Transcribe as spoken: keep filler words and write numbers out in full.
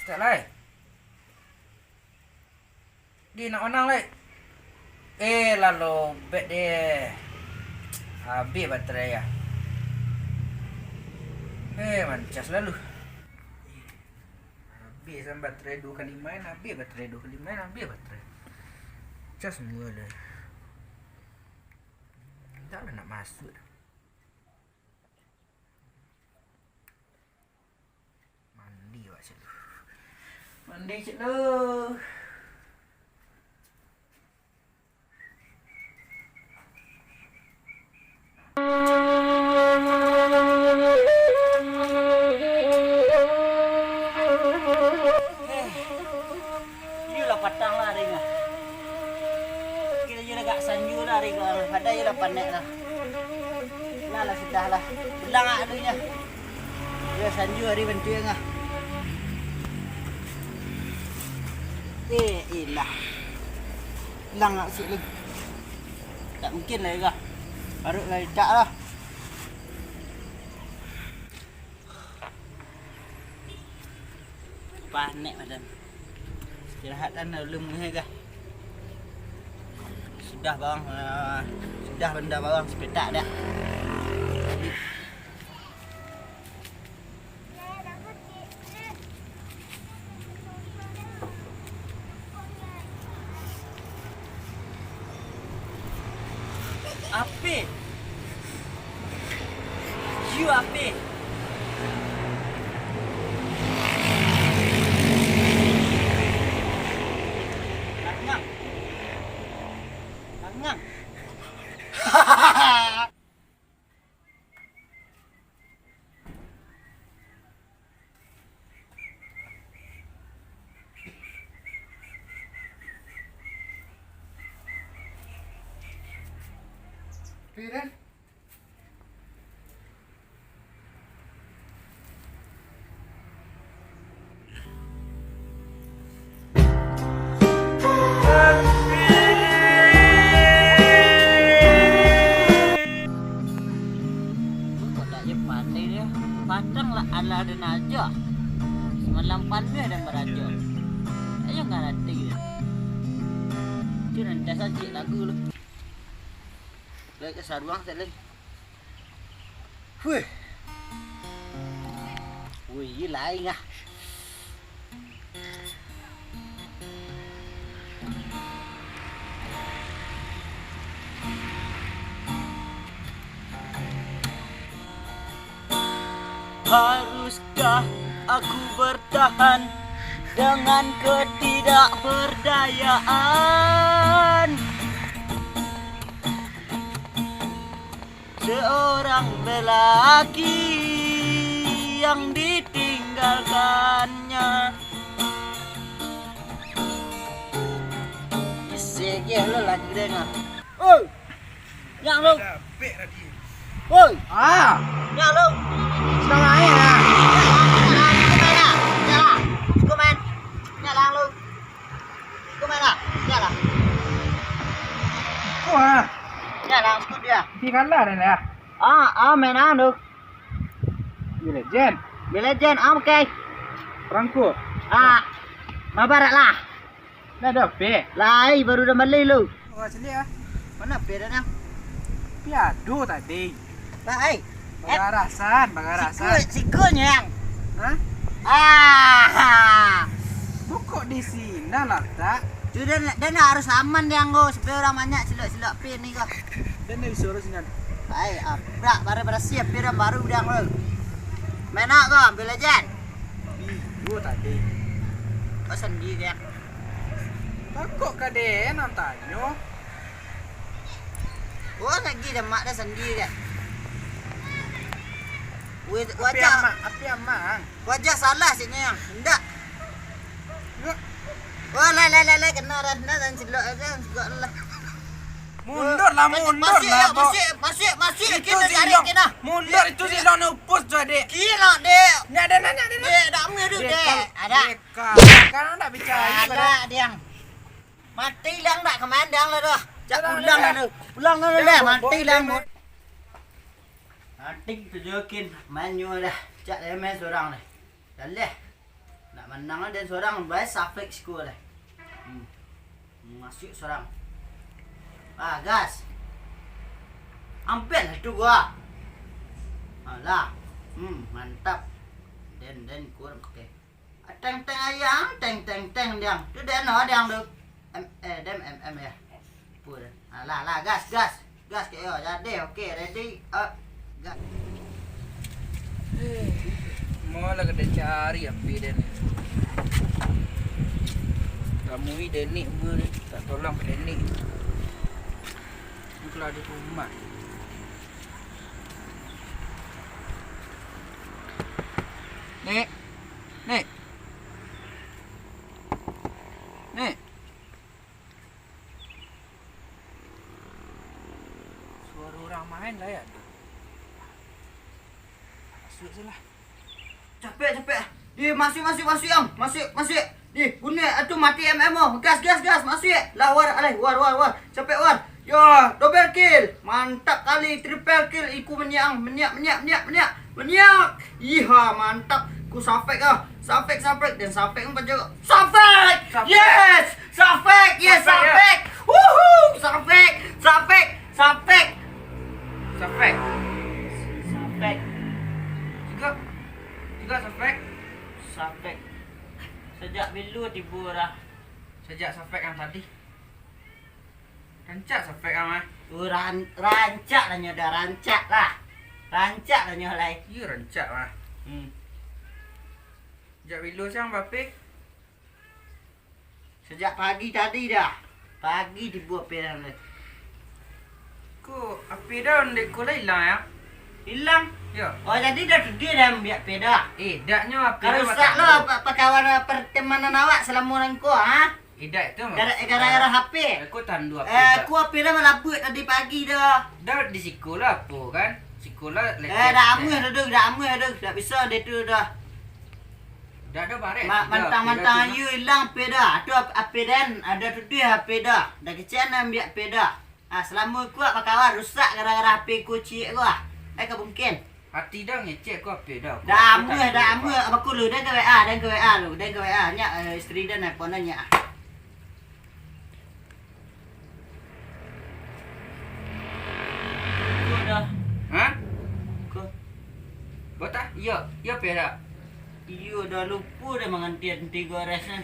Cak lai. Di nak onang lai. Eh, lah lobek deh. Habis baterai ah. Eh, mancas lalu. Habis kan baterai dua kali main, habis baterai dua kali main, habis baterai. Cas semua lah. Dak lah nak masuk dah. Mandi wak cek lu. Mandi cek lu. Eh, iyo lah patang lah hari ko. Kiro iyo lah agak sanjo lah hari ko. Padahal iyo lah panek lah. Lah, lah sudah lah. Pulang ah dulu nyo. Iyo sanjo hari bantuak ah. Eh, ilah. Pulang ah sik lu. Tak mungkin lah, Ega. Baru lah icak lah. Panek badan. Istirahat kan dulu, Ega. Sudah bang, eh, sudah benda bang sepetak dah. Ape? Yu ape? Langang. Langang. Piran? Kok dak je pandai dia. Padang lah alah den aja. Samalam panuah den baraja. Ayo ngarati dia. Tu nan dah sajik lagu lu. Lai ka saruang, Selin. Wih. Wih, lain ah. Haruskah aku bertahan dengan ketidakberdayaan seorang lelaki yang ditinggalkannya? Isi geh lo lagi dengar. Oi! Nyak lu. Capek tadi. Woi. Ah. Nyak lu. Sudah main ah. Nyak lah. Nyak lah. Cukup main. Nyak lah lu. Cukup main lah. Nyak lah. Wah. Nyak lah, cukup dia. Di kalah dah lah. Ah, ah, main anu. Mobile Legend. Mobile Legend, ah, oke. Perangko. Ah. Mabar lah. Lah, ado P. Lai, baru dah bali lu. Wah, caliak ah. Mana P dah, Nang? P ado tadi. Lah, ai. Bagarasan, bagarasan. Siko, siko nyang. Hah? Ah. Pokok di sini lah tak. Tu dah, dah nak harus aman dia anggo, supaya orang banyak silok-silok P ni kah. Dan dia bisa urus dengan. Ai, abrak, baru bersiap P dah baru dia anggo. Main nak kau, Mobile Legend? Ih, gua tadi. Kau sendiri dia. Takut ka den nan tanyo. Oh, lagi dah mak dah sandi dah. Weh, api wajah. Amak, api amang. Wajah salah sini yang. Indak. Wah, lai, lai, lai, lai, kena dah, kena dah, silok aja, silok lah. Mundur lah, mundur lah, Bok. Masuk, masuk, masuk, masuk. Itu kena tarik, kena. Mundur, itu silok ni upus tu, adik. Kira, dek. Nyak ada, nyak ada. Dek, dak ambil tu, dek. Ada. Kau nak bicara. Ada, diang. Mati lang dak, ka mano lang lah tu. Cak pulang lah tu. Pulang lah tu, mati lang. Mati tu jokin, manyo dah. Cak lemeh surang dah. Dah leh. Nak manang lah den surang, bae Safek siko lah. Hmm. Masuak surang. Ah, gas. Ampen lah tu gua. Alah. Hmm, mantap. Den, den kurang, oke. Teng, teng ayang, teng, teng, teng diang. Tu den, oh, diang tu. M, eh, dem, M M ya. Pul. Alah, lah, gas, gas. Gas ke yo, jadi, oke, ready, eh, gas. Eh, mau lah kena cari api den. Tamui Denik mah ni, tak tolong Denik. Ni kalau di rumah. Nik. Nik. Nik. Suaro urang main lai ado. Masuak se lah. Capek, capek. Di, masuak, masuak, masuak, ang. Masuak, masuak. Di, bunuah, atu mati M M oh. Gas, gas, gas. Masuak. Lah, war, alai, war, war, war. Capek, war. Yo, double kill. Mantap kali, triple kill. Iku meniak, meniak, meniak, meniak, meniak. Meniak. Iha, mantap. Ku Safek ah. Safek, Safek. Dan Safek pun paja. Safek! Safek! Yes! Safek! Yes, Safek, ya? Safek! Wuhu! Safek! Safek! Safek! Safek. Safek. Juga. Juga Safek. Safek. Sajak bilo tibo dah. Sajak Safek yang tadi. Rancak Safek ang mah. Ran-, rancak lah nyo dah, rancak lah. Rancak lah nyo lai. Iyo, rancak mah. Hmm. Jak bilo siang bapik? Sajak pagi tadi dah. Pagi tibo api dah. Ko api dah ndek ko lah ilang, ya? Ilang? Yo. Oh, jadi dah tuduah dah ambiak api dah? Eh, daknyo api dah. Karusak lo apa, apa kawan pertemanan awak selamo nangko, ha? Idak itu. Gara-, gara-gara H P. Aku tandu api. Eh, dah. Aku api dah malabuik tadi pagi dah. Dah di siko lah apo kan? Siko lah. Eh, lecet, dah amuah dah tu, dah amuah dah tu. Dah bisa dia tu dah. Dah, dah barek. Ma-, mantang-mantang ayu ilang api dah. Tu ap-, api dan ada tuduh api dah. Dah kecil nak ambiak api dah. Ah, selamo ku apa kawan rusak gara-gara api ku ciek ku ah. Eh, ka mungkin. Ati dah ngecek ko api dah. Dah amuah, dah amuah. Apa ku lu? Dan ke W A, dan ke W A lu, dan ke W A. Nyak, eh, isteri dan apa nanya. Ko dah. Ha? Ko. Botah? Iyo, iyo api dah. Iyo, dah lupo dah manganti-anti gores ni.